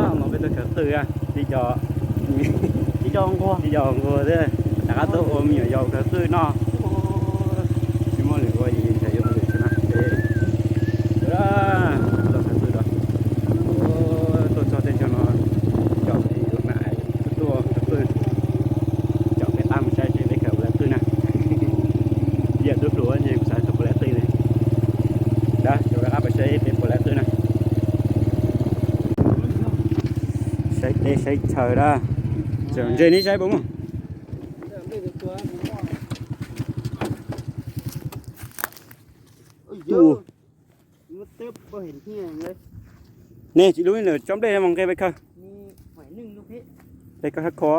Los peb tuaj khaws qwj, tib co, tib co nquag thiab, rov qab tuaj ua me nyuam yaus khaws qwj no. Tsis muaj lwm ua, ntshai yuav muaj lwm xwb na. Tuaj khaws qwj rau, tuaj txog tej chaw no, coj peb yuav na, tuaj khaws qwj, coj peb qab mus saib seb peb khaws puas tau qwj na. Yam tub hluas ces kuv xav khaws puas tau qwj li. Dab, rov qab peb saib peb puas tau qwj na. Saib teb saib chaw dab. Tseem ntse neb saib puas muaj. Neb tsis lub lawm, tsob nplej no mus nqe peb khaws. Peb khaws hab kho.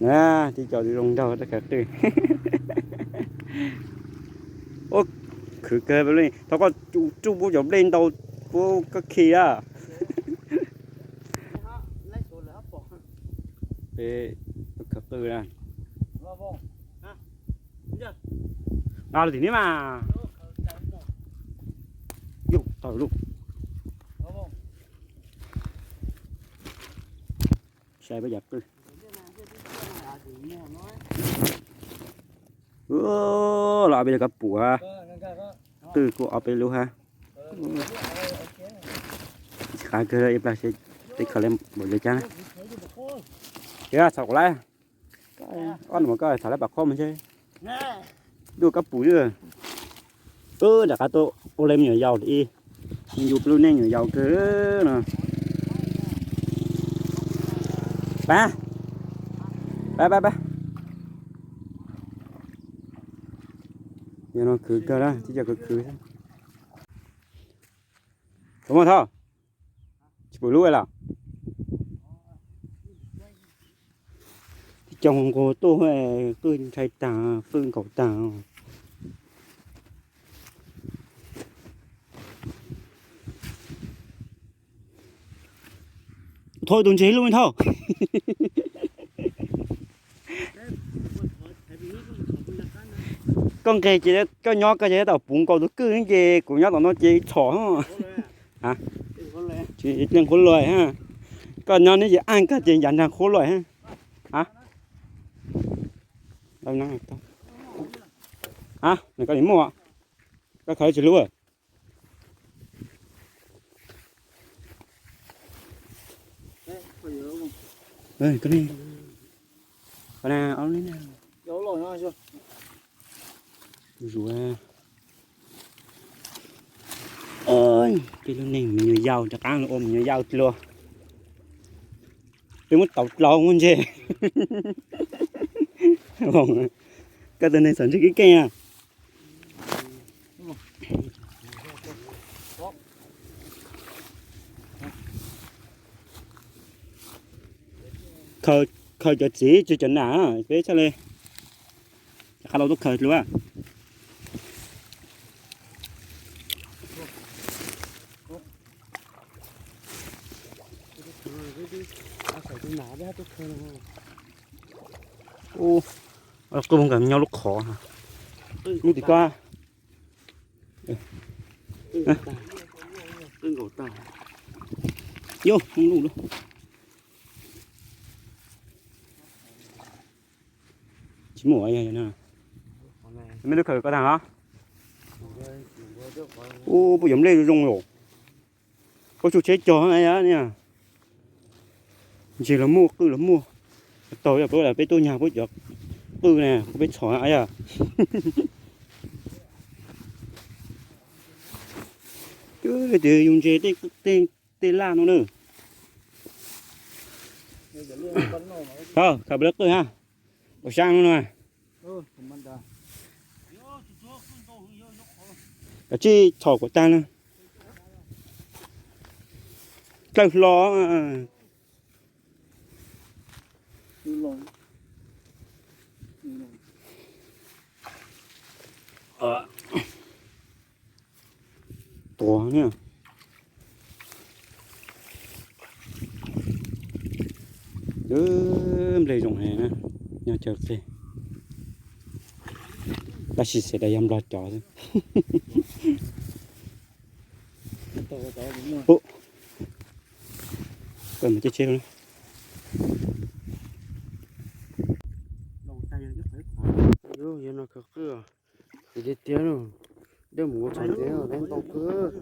Na, tib co zoo nraug tuaj khaws qwj. Ua, khwv kawg, thov koj tsuj pub cov nplej ntau, pub koj khi a. Peb tuaj khaws qwj na. Nqa los tim neb mas. Yus tau lub. Saib peb cov qwj. Los ob peb cov kab pum hab. Qwj kuj ob peb lub hab. Tsis qab kawg, ib plag seb peb khaws le npaum li cas na. Txhom kuv lawm. Ob nus mas koj txhom lawm pam qhob mas ntshe. Dua kab pum xwb. Wb rov qab tuaj ua li me nyuam yaus ib, yus peb lub neej nyuam yaus kawg no. Pab, pab, pab, pab. Yog no khwv kawg na, tib co khwv khwv. Puas muaj thoj? Tsis pum lub lawm. Tib co nquag tuaj, qwj ntshai tag, qwj nkaum tag. Thoj tus ntse lub me thoj. Koj nqeg ces koj nyob koj ces tau puv nkaus tus kwj ces kuv nyob tom no ces txhom. Tsis leej qhuav luag. Koj nyob neb ces aj koj ces yav nrag qhuav luag. A, nws koj nim muaj, koj khaws tsis lub. Peb lub neej me nyuam yaus rov qab los ua me nyuam yaus dlua. Peb muab tau dlau muaj ntse. Koj tus neeg txom ntseeg keej keej a. Khaws cov txiv tsis cov nam, peb txhaj le rov qab los tuaj khaws dlua. Qwj nkaus nyob lub qhov, lub tim ko. Yus, lub lub. Tsis muaj. Mej lub khaws koj tag los? Ub, puas yuav nplej zoo zoo los? Puab tsuj tsheb cog niag. Ntses los muaj, qwj los muaj. Tau yog peb, peb tuaj nyag puab cov qwj na, peb txhom yog. Twb tias yus ntses tej laj no na. Khaws peb lub qwj ha. Ua saab no na. Kav tsij txhom kom tag na. Dlawb hlo. Tuag na. Nplej zoo heev na, nyob chaw qig. Tab sis xav tias yog nplog cov xwb. Ub, Koj mus caij tsheb. Yog no khawv qwj, tiag tiag no, dej mus ua tshov tiag, dej ntau kawg.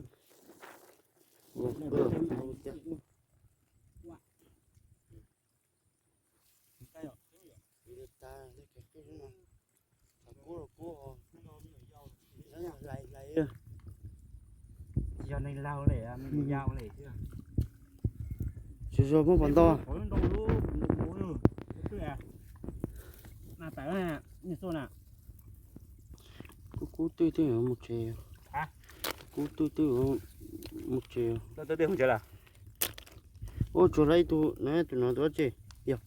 Yog neeg laug li, yau li thiab. Tsis zoo muab pov ntau. Kub kub twj twj mus tsev. Kub twj twj mus tsev. Ua tsuas lawm ib tug na, tus no tus dab tsi? Yog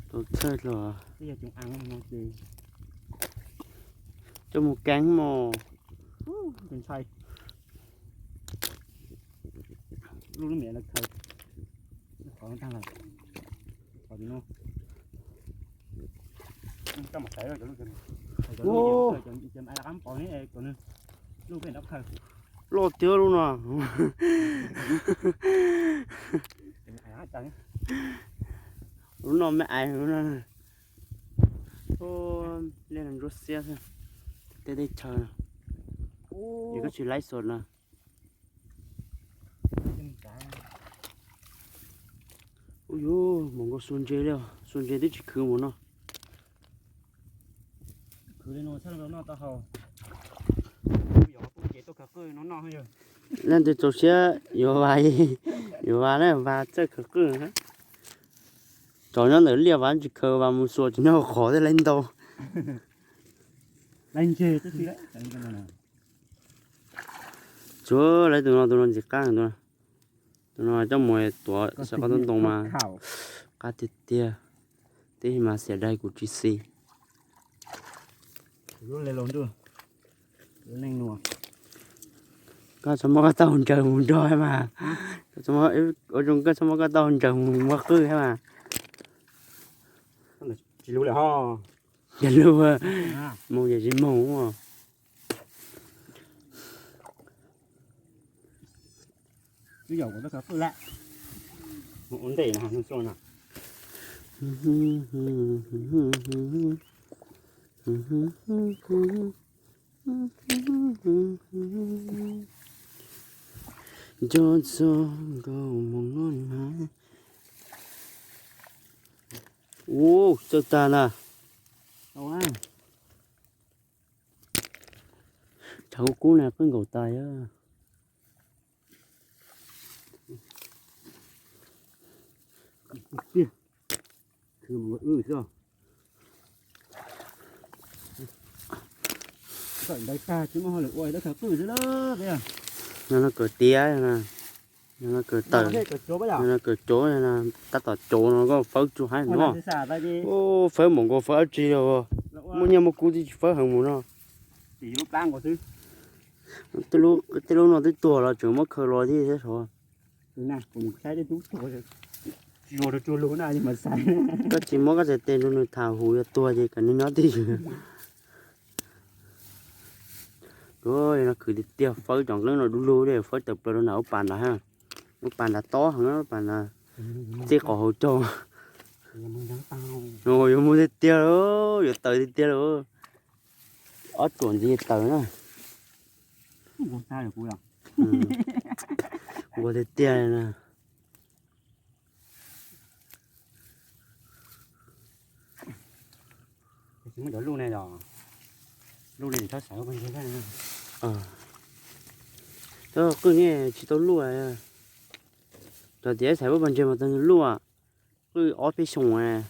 tau txhawj los coj mus keeb mos. Lub lub miam lawv khaws qhov tag lawm. Qhov no coj mus xaiv lub, cov lub cov, cov lub cov qab pov ne, cov lub peb rov khaws. Loj tiag lub no. Lub no me ais lub no. Liaj no ntsuab xiab xwb. Tej teb chaws no. Yog koj tsis laib xos no. Ub yuv, mus nkaus xua ntses li, xua ntses twb tsis khwv mus no. Leej twg txaus siab yuav vas, yuav vas na, vas txawj khawv qwj. Tsov nyob ntawm liaj vas tsis khaws vas mus xuas tsis nyob qhov thiaj laib ntau. Tsuav lawv tus no, tus no ntxim qab, tus no coj mus tuav xyaw qab tub ntoo mas qab tiag tiag. Tib mas xiam dai kuv tsis xis. Koj txhob muab koj taub hau ntsaws mus nrog mas. Ua zoo koj txhob muab koj taub hau ntsaws mus muab qwj thiab mas. Tsis lug lawm ho. Yog lug, moog yog tsis moog. Twb yog kuv tab kav qwj lawm. Ua ntej no, no. Nco txog nkaus mus no na. Ua txawj tag na. Tshav kub kub na, qwj nkaus tas yog. Ntawd tag tsis muaj hauj lwm ua, tab kav qwj xwb lawm. No no kawg tiav na, no no kawg tawm, no no kawg cov, tab tom cov no koj fawb tsuj haib no. Fawb mus nkaus fawb dab tsi los, muaj nyiaj muaj kub twb tsis fawb heev mus no. Tej lub no twb tuag los tseem muab khaws los thiab sav. Koj tsis muab koj txhais tes rau nws tham hum, yog tuag ces kom nws nyob twj ywm. No khwv tiag tiag, fawb cov nqeeb no du lug li, fawb tawm plaws rau nram ub pas nrad, ub pas nrad tob heev, ub pas nrad txij qhov hauv caug. Yuav mus tiag tiag lawm, yuav tawm tiag tiag lawm. Ob tsuam ntxiv tawm na. Nquag tiag tiag na. Tsis muaj cov luj ne los, luj ne txhob xaiv ua paj ntse. Cov qwj ne tsis tau luj, cov tias xaiv ua paj ntse mas tau luj, qwj ob peb xyoos.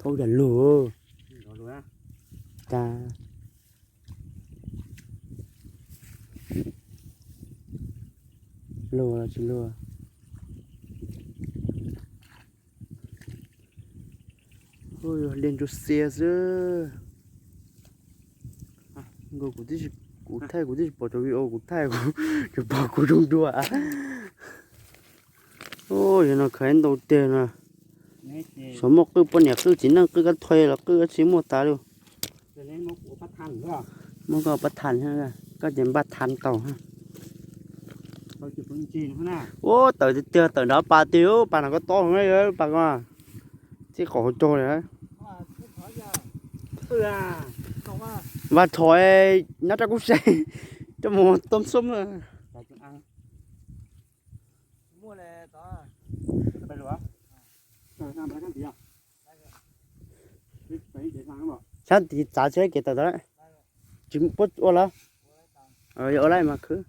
Thaub yam lug. Cas lug los tsis lug. Liaj ntsuab xiab xwb. Nkaus kuv tib si, kuv thaij kuv tib si pom cov video kuv thaij kuv tsis pom kuv zoo dua. Yog no khav ntau tiag no. Xyov muaj qwj poj niam qwj txiv neej qwj kab thua los qwj dab tsi muaj tas li. Muab koj pab tham, koj ces npaj tham tau. Ua tawm tiag tiag, tawm nrad pas tiag, pas no koj tob heev, pas ko txij qaum hauv caug li. Vaj thom nyob rau kuj se coj mus toj xub. Sab tid txav tsis kev tawm tau, tsis puab ua lawm. Ua lawm mas khwv.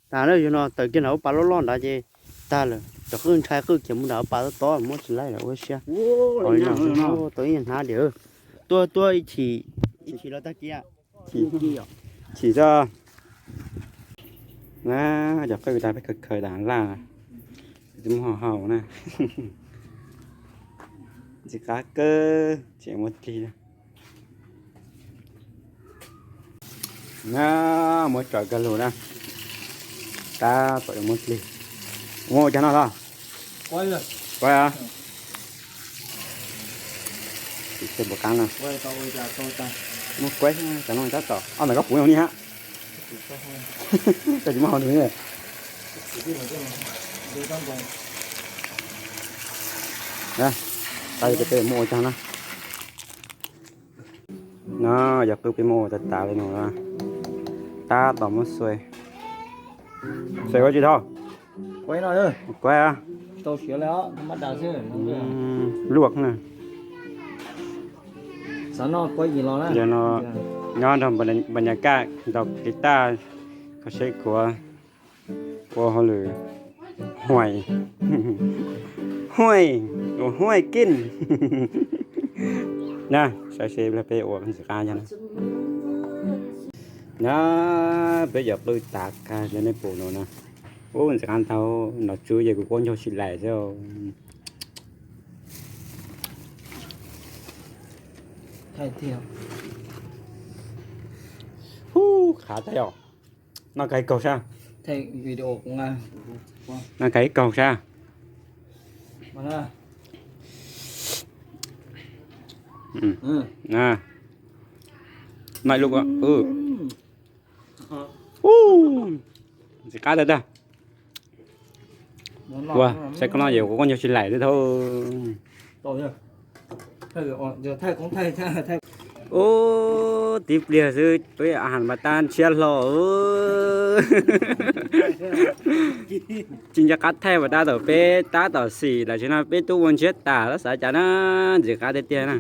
Tas yog no tawm kiag nram ub pas loj loj nrad ces tag lawm, cov qwj ntshai qwj khiav mus nram ub pas tob tob muab tsis laij lawm ua siab. Tau ib hnab diam, tuaj tuaj ib chim, ib chim los tag kiag. Chim xwb. Na, cov qwj tas peb khaws khaws tas laj, tsis muaj hau hau na. Ntxim qab kawg, tseem muaj dlig. Na, muab tso kawg lug na. Tab tom yuav muab dlig. Muab ua cas no los? Kuaib. Tsis npaum qab no. Muab kuaib, cov no tab tom, ob ntawm koj puv no ni ha. Koj tsis muab hau nws. Tab peb muab ua cas na. No, yog qwj peb muab ua tas tas li no, tab tom muab xuas. Xuas ua tsis tau. Kuaib, luaj na. Yog no nyob nrog npa nyas kaj ntaus kiv taj, kho seb kuv ua hauj lwm huaj, huaj, ua huaj kij na. Saib seb peb ua ntxim qab yog na. Na, peb cov qwj tas kag li nej pum no na. Ub, ntxim qab ntau, nov tswb ces kuv quaj ncaug tsis laim xwb. Ub, qab tag os. Noj kag ib kaug sab. Noj kag ib kaug sab. Noj ib lub. Ub, ntxim qab tag tag. Ua, saib koj no ces kuv quaj ncaug tsis laim xwb thaub. Ub, tib pliag xwb peb a has npas tab ntshiab hlo. Tsis nco qab thaij npas tab tom peb tab tom xim los tsis no peb tub ua ntshiab tas los xav cas na, ntxim qab tiag tiag na.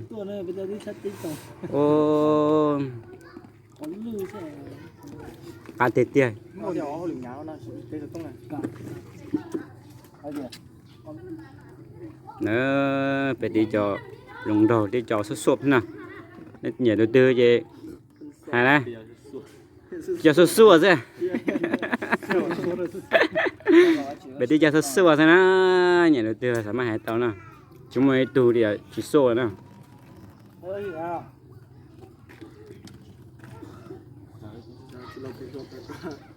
Qab tiag tiag. Na, peb tib co zoo nraug tib co xuaj xuaj na. Nyiam tus twg ces hais na. Tib co xuaj xuaj xwb. Peb tib co xuaj xuaj xwb na. Nyiam tus twg xav maj hais tau na. Tsis muaj ib tug li tsis xuaj na.